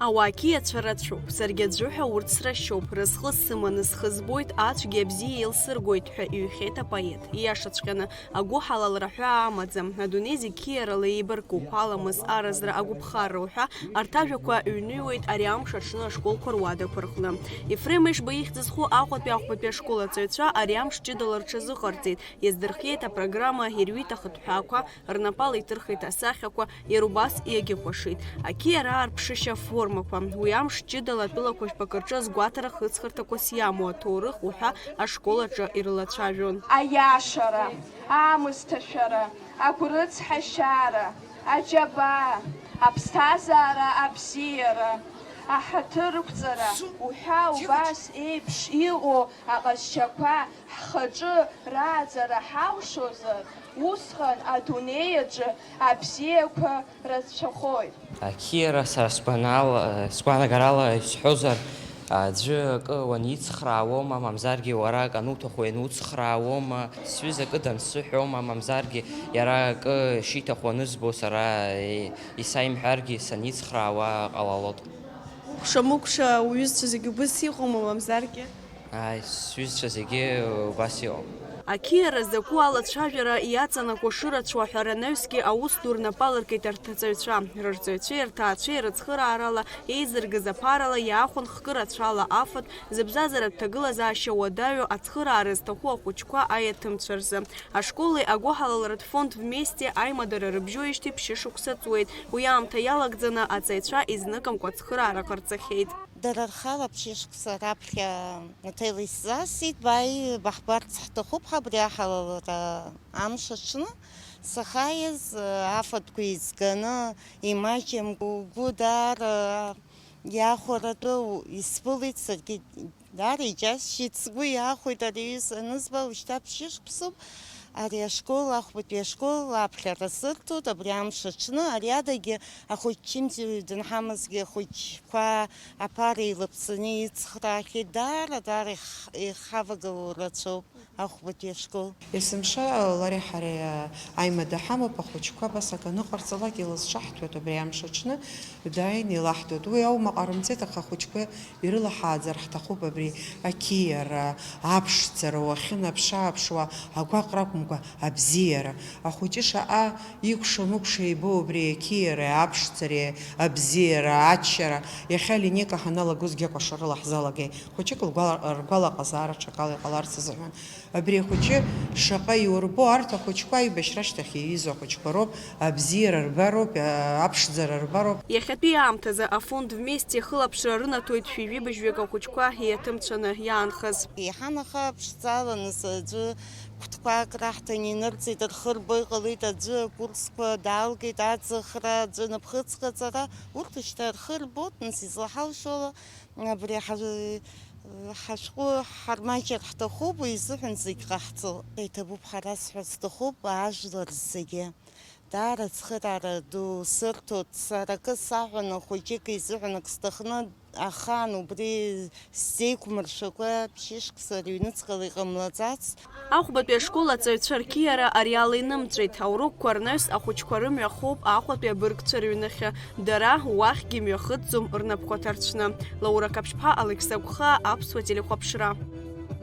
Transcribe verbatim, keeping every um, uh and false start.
Ауаа қьиацәа рацәоуп, саргьы аӡәы ҳәа урҭ срашьоуп, разҟы сыманы схы збоит, ацәгьа абзиа еилсыргоит ҳәа иҩхьеит апоет. Ииашаҵәҟьаны, агәыҳалалра ҳәаа амаӡам, адунеи зегь қьиарала еибаркуп, аламыс, аразра, агәыԥхарра уҳәа арҭ ажәақәа ҩныҩуеит ари амш аҽны ашколқәа руадақәа рҟны. Ефрем Ешба ихьӡ зху Аҟәатәи ахәбатәи ашкол аҵаҩцәа ари амш ҷыдала рҽазыҟарҵеит, иаздырхиеит апрограмма, ирҩит ахыҭҳәаақәа, рнапала иҭырхит асахьақәа, иара убас иагьыкәашеит. Ақьиара аарԥшышьа аформақәа. Уи амш ҷыдала атәылақәа жәпакы рҿы азгәаҭара хыҵхырҭақәас иамоу аҭоурых уҳәа ашкол аҿы ирылацәажәон. Аиашара, аамысҭашәара, агәрыцҳашьара, аџьабаа, аԥсҭазаара абзиара, аҳаҭырқәҵара уҳәа убас еиԥш иҟоу аҟазшьақәа ҳхаҿы рааӡара ҳалшозар, усҟан адунеи аҿы абзиақәа рацәахоит. Ақьиара сара сгәанала, сгәанагарала исҳәозар, аӡәы акы уаницхраауома, мамзаргьы уара акы ануҭаху иануцхраауома, сҩыза акы дансыҳәома, мамзаргьы иара акы шиҭаху анызбо сара исаимҳәаргьы саницхраауа ҟалалот. Укәша-мыкәша уҩызцәа зегьы убыс иҟоума, мамзаргьы? Ааи, сҩызцәа зегьы убас иҟоуп. Ақьиара закәу алацәажәара иаҵанакуа шырацәоу аҳәаранаҩсгьы аус ду рнапы алыркит арҭ аҵаҩцәа. Рырҵаҩцәеи рҭаацәеи рыцхыраарала еизыргаз аԥарала иаахәон хкы рацәала афатә, зыбзазаратә ҭагылазаашьа уадаҩу ацхыраара зҭаху ахәыҷқәа аиаҭымцәа рзы. Ашколи агәыҳалалратә фонд Вместе аимадара рыбжьоижьҭеи ԥшьышықәса ҵуеит. Уи аамҭа иалагӡаны аҵаҩцәа изныкымкәа ацхыраара ҟарҵахьеит. Дара рхала ԥшьышықәса раԥхьа аҭел исзасит, бааи, баҳбарц ҳҭахуп ҳабри аҳалалра амш аҽны. Сахьааиз, афатәқәа еизганы, имаҷымкәа, угәы даара иахәаратәы исԥылеит, саргьы даара иџьасшьеит, сгәы иахәеит ари аҩыза анызба, уажәшьҭа ԥшьышықәсоуп ари ашкол, ахәбатәи ашкол аԥхьара сырҭоит, абри амш аҽны, ари адагьы ахәыҷ-чымзи данҳамазгьы ахәыҷқәа аԥара еилаԥсаны ицхраахьеит, даара, даара их-, ихавагылоу рацәоуп ахәбатәи ашкол. Есымша лареи ҳареи аимада ҳамоуп, ахәыҷқәа абас акы аныҟарҵалак илызҿаҳҭуеит, абри амш аҽны дааины илаҳҭоит. Уи аума ҟарымҵеит, аха ахәыҷқәа ирылаҳааӡар ҳҭахуп абри ақьиара, аԥшӡара, уахьынаԥш-ааԥшуа агәаҟра акәымкәа, абзиара. Ахәыҷы шаҟа икәша-мыкәша ибо убри ақьиареи, аԥшӡареи, абзиара, аччара. Иахьа линейка ҳаналагозгьы акәашарыла ҳзалагеит. Хәыҷык лгәала-, ргәалаҟазаара ҽакала иҟаларц азыҳәан. Абри ахәыҷы шаҟа иурбо, арҭ ахәыҷқәа аибашьра ашьҭахь иаҩызоу ахәыҷқәа роуп, абзиара рбароуп, а-, аԥшӡара рбароуп. Иахьатәи аамҭазы афонд Вместе хылаԥшра рынаҭоит шәи жәибжьҩык ахәыҷқәа иаҭымцәаны иаанхаз. Еиҳанаха ԥшӡаланы аӡәы кәтқәак раҳҭан инырҵеит, рхы рбо иҟалеит, аӡәы акурсқәа далгеит, аӡахра, аӡәы напхыцҟаҵара, урҭ шьҭа рхы рбоит, нас излаҳалшола. Абри ҳа-, ҳашәҟәы ҳармаҷыр ҳҭахуп, уи изыҳәан зегь ҟаҳҵо. Иҭабуп ҳәа расҳәар сҭахуп ажәлар зегьы. Даара ацхыраара ду сырҭоит. Сара акы саҳәаны, хәыҷык изыҳәан ак сҭахны, ахаан убри сзеиқәмыршәакәа ԥшьышықәса рыҩныҵҟала иҟамлаӡац. Ахәбатәи ашкол аҵаҩцәа рқьиара ари ала инымҵәеит, аурокқәа рнаҩс ахәыҷқәа рымҩа хоуп Аҟәатәи абыргцәа рыҩныхьы. Дара уахьгьы мҩахыҵӡом рнапқәа ҭарцәны. Лаура Қаԥшьԥҳа, Алықьса Гәхаа, Аԥсуа телехәаԥшра.